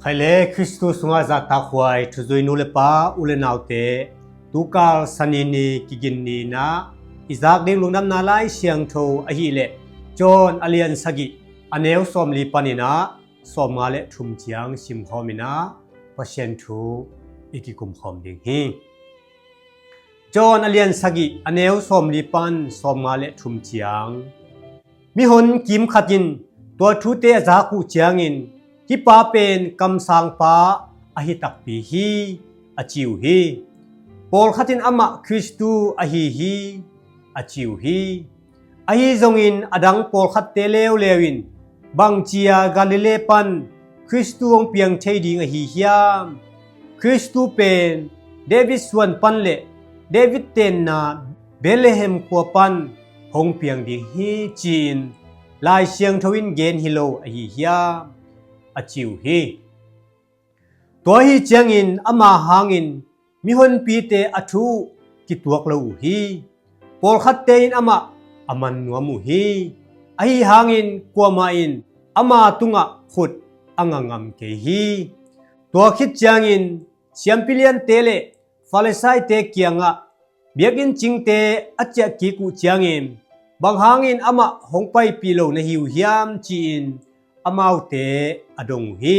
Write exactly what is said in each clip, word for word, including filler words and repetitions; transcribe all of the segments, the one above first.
Khaile Khristu sungah zahtakhuai thuzui nu le pa, u le naute, tukal Sani ni, Kiginni in ah i zak ding lungdamna Lai Siangtho ahih leh John a lian sagih, a neu sawmli panin ah sawmnga le thum ciang simkhawm in ah Pasian thu i kikumkhawm ding hi. John a lian sagih, a neu sawmli pan sawmnga le thum ciang. Mihon kim khat in tua thute a zak uh ciangin, "Hih pa pen kamsangpa ahi takpi hi," a ci uh hi. Pawlkhat in amah Khristu ahi hi, a ci uh hi. Ahi zongin a dang pawlkhatte leuleu in, "Bangci-a Galilee pan Khristu hong piang thei ding ahi hiam? Khristu pen David suan pan le David tenna Bethlehem khua pan hong piang ding hi," ci-in Lai Siangtho in gen hi lo ahi hiam? a ci uh hi. Tua ahi ciangin ama hangin mihonpite a thu uh kituak lo uh hi. Pawlkhatte in amah a man nuam uh hi. Ahi hangin kuamah in ama tungah khut a nga ngam kei hi. Tua khit ciangin siampi liante le Farisaite kiangah biakinn cingte a ciah kik uh ciangin, "Bang hangin amah hong paipih lo na hi uh hiam?" ci-in amaute a dong uh hi.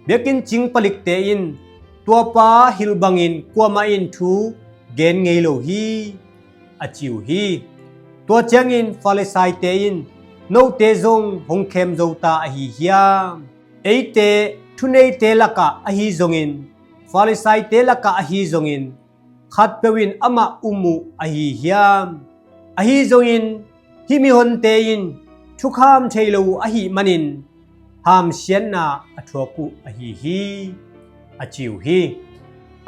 Biakinn cing palikte in, "Tuapa hilh bangin kuamah in thu gen ngei lo hi," a ci uh hi. Tua ciangin Farisaite in, "Note zong hong khem zo ta ahi hiam? Eite thuneite lakah ahi zongin, Farisaite lakah ahi zongin, khatpeuh in amah um uh ahi hiam? Ahi zongin hih mihonte in thukham thei lo uh ahih manin hamsiatna a thuak uh ahi hi," a ci uh hi.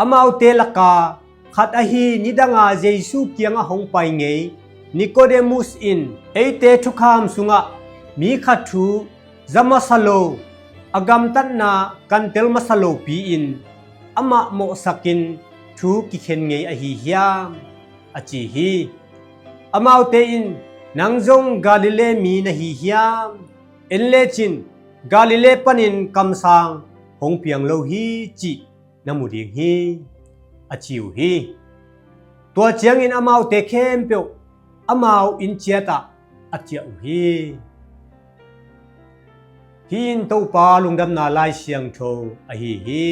Amaute laka khat ahi nidanga Jesu kiangah hong pai ngei Nicodemus in, "Eite thukham sungah mi khat thu za masa lo, a gamtatna kantel masa lopi-in amah mawhsakin thu kikhen ngei ahi hiam?" a ci hi. Amaute in, "Nang zong Galilee mi na hi hiam? En lecin Galilee panin kamsang hong piang lo hi cih na mu ding hi," a ci uh hi. Tua ciangin amaute khempeuh amau inn ciatah a ciah uh hi. Hih in Topa lungdamna Lai Siangtho ahi hi.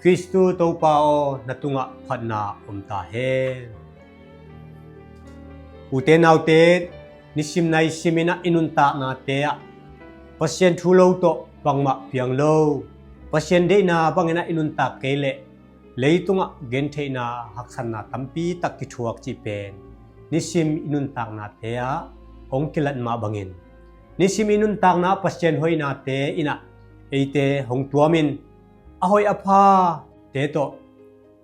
Khristu Topa aw, na tungah phatna om ta hen. Ute naute, nisim naisim in ah i nuntaknate ah Pasian thu lo tawh bangmah piang lo, Pasian deihna bangin ah i nuntak kei leh leitungah gentheihna, haksatna tampi tak kithuak cih pen nisim i nuntaknate ah hong kilat mah bangin, nisim i nuntakna Pasian hoihnate in ah eite hong tuamin, a hoih a phate tawh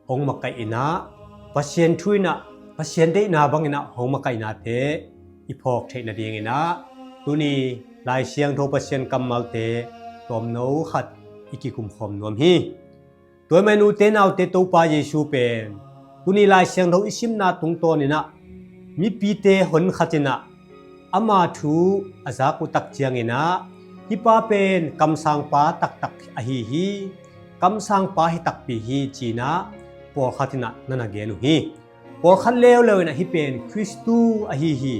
hong makaih in ah, Pasian thu in ah, Pasian deihna bangin ah hong makaihnate i phawk theih nadingin ah, tuni Lai Siangtho Pasian kammalte tawmno khat i kikumkhawm nuam hi. Tua ahih manin ute naute, Topa Jesu pen tuni Lai Siangtho i simna tungtawnin ah mipite hon khat in ah ama thu a zak uh tak ciangin ah, "Hih pa pen kamsangpa taktak ahi hi, kamsangpa hi takpi hi," ci-in ah pawlkhat in ah na na gen uh hi. Pawlkhat leuleu in ah, "Hih pen Khristu ahi hi,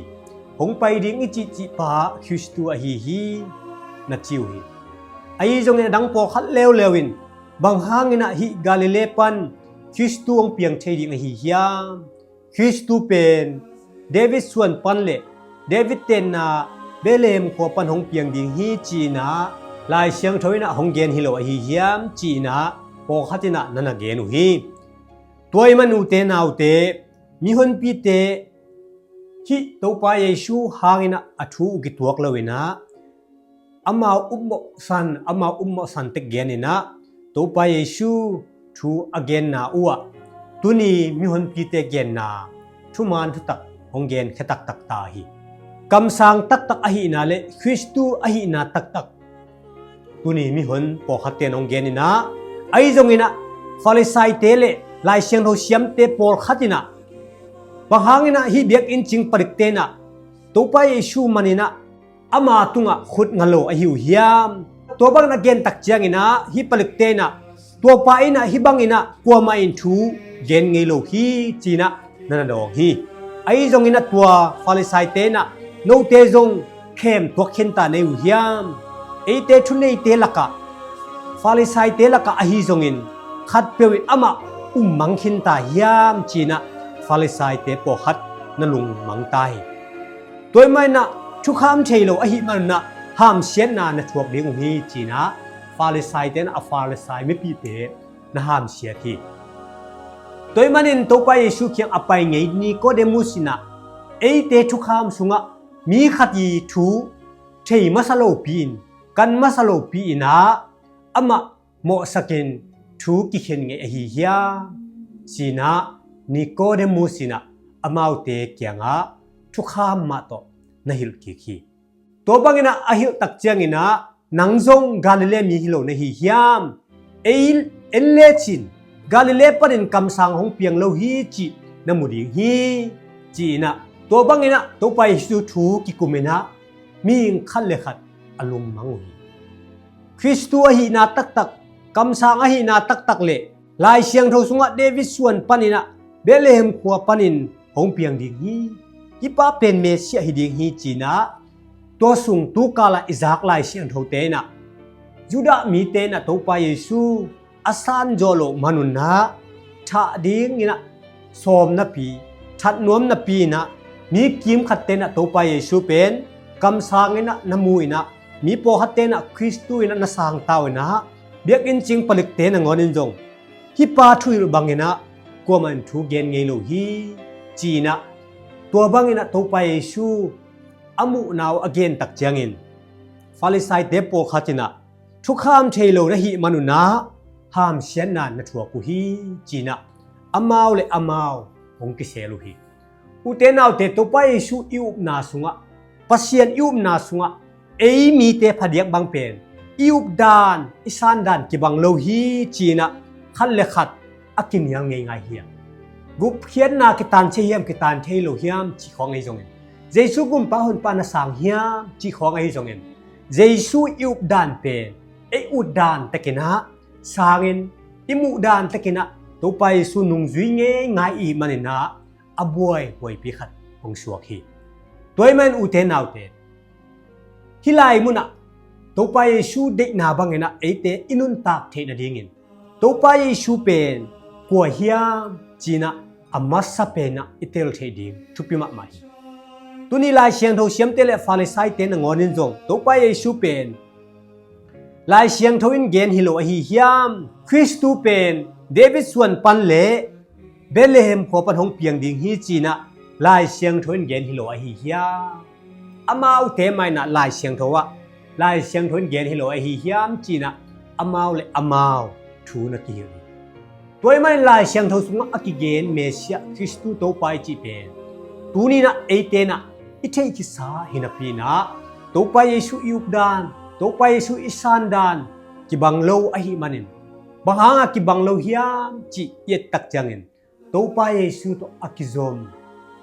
hong pai ding i cihcih pa Khristu ahi hi," na ci uh hi. Ahi zongin a dang pawlkhat leuleu in, "Bang hangin ah hih Galilee pan Khristu hong piang thei ding ahi hiam? Khristu pen David suan pan le David tenna Bethlehem khua pan hong piang ding hi," ci-in ah Lai Siangtho in ah hong gen hi lo ahi hiam, ci-in ah pawlkhat in ah na na gen uh hi. Tua ahih manin ute naute, mihonpite hih Topa Jesu hangin ah a thu uh kituak lo in ah, amau upmawhsan, amau upmawhsan tek gen in ah, Topa Jesu thu a genna uh ah tuni mihonpite genna thuman thutak hong genkhia taktak ta hi. Kamsang taktak ahihna le Khristu ahihna taktak tuni mihon pawlkhatte in hong gen in ah, ahi zongin ah Farisaite le Lai Siangtho siamte pawlkhat in ah, "Bang hangin ah hih biakinn cing palikte in ah Topa Jesu man in ah ama tungah khut nga lo ahi uh hiam?" Tua bangin a gen tak ciangin ah hih palikte in ah, tuapa in ah hih bangin ah kuamah in thu gen ngei lo hi ci-in ah na na dawng hi. Ahi zongin ah tua Farisaite in ah, note zong khem tuak khinta nei uh hiam? Eite thuneite lakah, Farisaite lakah ahi zongin khatpeuh in amah ummang khinta hiam ci-in ah Farisaite pawlkhat na lungmang ta hi. Tua ahih manin ah thukham thei lo ahih manin ah hamsiatna na thuak ding uh hi ci-in ah Farisaite in ah a Farisai mipihte na hamsiat hi. Tua ahih manin Topa Jesu kiang a pai ngei Nikodemus in ah, eite thukham sungah mi khat i thu thei masa lopi-in, kan masa lopi-in ah amah mawhsakin thu kikhen ngei ahi hiam ci-in ah Nikodemus in ah amaute kiangah thukham mah tawh na hilh kik hi. Tua bangin ah a hilh tak ciangin ah, nang zong Galilee mi hi lo na hi hiam? Ei en lecin Galilee panin kamsang hong piang lo hi cih na mu ding hi ci-in ah, tua bangin ah Topa Jesu thu kikum in ah mihing khat le khat a lungmang uh hi. Khristu ahihna taktak, kamsang ahihna taktak le Lai Siangtho sungah David suan panin ah Bethlehem khua panin hong piang ding hi. Hih pa pen Messiah hi ding hi ci-in ah, tua sung tu kal ah i zak Lai Siangthote in ah, Judah mite in ah Topa Jesu a sanzawh loh manun ah thah dingin ah sawm napi, that nuam napi-in ah mi kimkhatte in ah Topa Jesu pen kamsang in ah na mu in ah, mi pawlkhatte in ah Khristu in ah na sang ta uh in ah, biakinn cing palikte nangawnin zong hih pa thuhilh bangin ah kuamah in thu gen ngei lo hi ci-in ah, tua bangin ah Topa Jesu a muhna uh a gen tak ciangin Farisaite pawlkhat in ah, thukham thei lo na hih manun ah hamsiatna na thuak uh hi ci-in ah amau le amau hong kisel uh hi. Ute naute, Topa Jesu i upna sungah, Pasian i upna sungah ei mite phadiak bang pen i updan, i sandan kibang lo hi ci-in ah khat le khat a kinial ngeingai hi a, gupkhiatna kitan thei hiam, kitan thei lo hiam cih khawng ahi zongin, Jesu gumpa honpa na sang hiam cih khawng ahi zongin, Jesu i updan pen ei utdan takin ah sangin, i muhdan takin ah Topa Jesu nungzui ngeingai i hih manin ah a buai buaipi khat hong suak hi. Tua ahih manin ute naute, hih lai munah Topa Jesu deihna bangin ah eite i nuntak theih nadingin Topa Jesu pen kua hiam ci-in ah a masa pen ah i tel theih ding thupi mahmah hi. Tuni Lai Siangtho siamte le Farisaite nangawnin zong Topa Jesu pen Lai Siangtho in gen hi lo ahi hiam? Khristu pen David suan pan le Bethlehem khua pan hong piang ding hi ci-in ah Lai Siangtho in gen hi lo ahi hiam? Amaute mah in ah Lai Siangtho ah Lai Siangtho in gen hi lo ahi hiam ci-in ah amau le amau thu na kihilh hi. Tua ahih manin Lai Siangtho sungah a kigen Messiah Khristu Topa i cih pen tuni-in ah eite in ah i theih kisa hi napi-in ah Topa Jesu i updan, Topa Jesu i sandan kibang lo ahih manin, bang hangah kibang lo hiam cih i et tak ciangin Topa Jesu tawh a kizom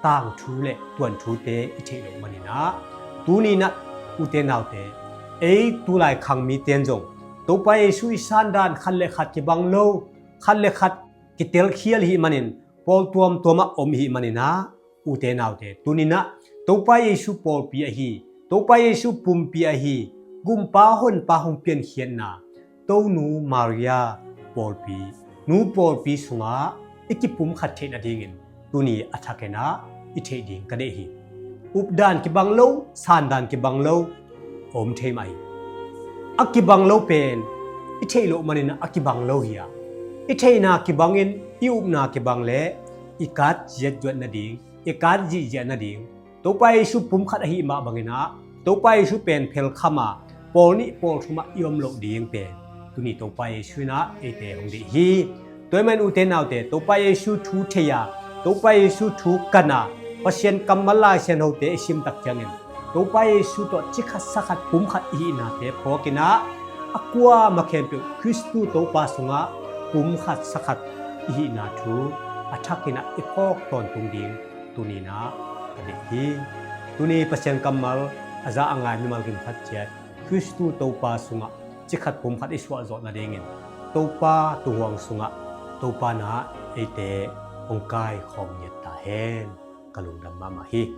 tangthu le tuanthute i theih loh manin ah tuni-in ah ute naute, ei tulai khang mite in zong Topa Jesu i sandan khat le khat kibang lo, khat le khat kitelkhial i hih manin, pawl tuamtuam ah om i hih manin ah ute naute, tuni-in ah Topa Jesu pawlpi ahi, Topa Jesu pumpi ahi, gumpa honpa hong piankhiatna Tonu Maria pawlpi, nu pawlpi sungah i kipumkhat theih nadingin tuni a thakin ah i theih ding ka deih hi. Updan kibang lo, sandan kibang lo om thei mah hi. A kibang lo pen i theih loh manin a kibang lo hi a, i theihna kibangin, i upna kibang le i kat ziatzuat nading, i kat zihziah nading Topa Jesu pumkhat ahih mah bangin ah Topa Jesu pen phelkham a, pawl nih pawl thum ah i om loh ding pen tuni Topa Jesu in ah eite hong deih hi. Tua ahih manin ute naute, Topa Jesu thu thei a, Topa Jesu thu kan a, Pasian kammal Lai Siangthote i sim tak ciangin Topa Jesu tawh ci khat sa khat pumkhat i hihnate phawkin ah a kuamah khempeuh Khristu Topa sungah pumkhat sa khat i hihna thu a thakin ah i phawk tawntung ding tuni-in ah ka deih hi. Tuni Pasian kammal a za a ngai mimal kim khat ciat Khristu Topa sungah cikhat pumkhat i suahzawh nadingin Topa tunghuang sungah Topa na eite hong kaikhawm ngiat ta hen. Ka lungdam mahmah hi.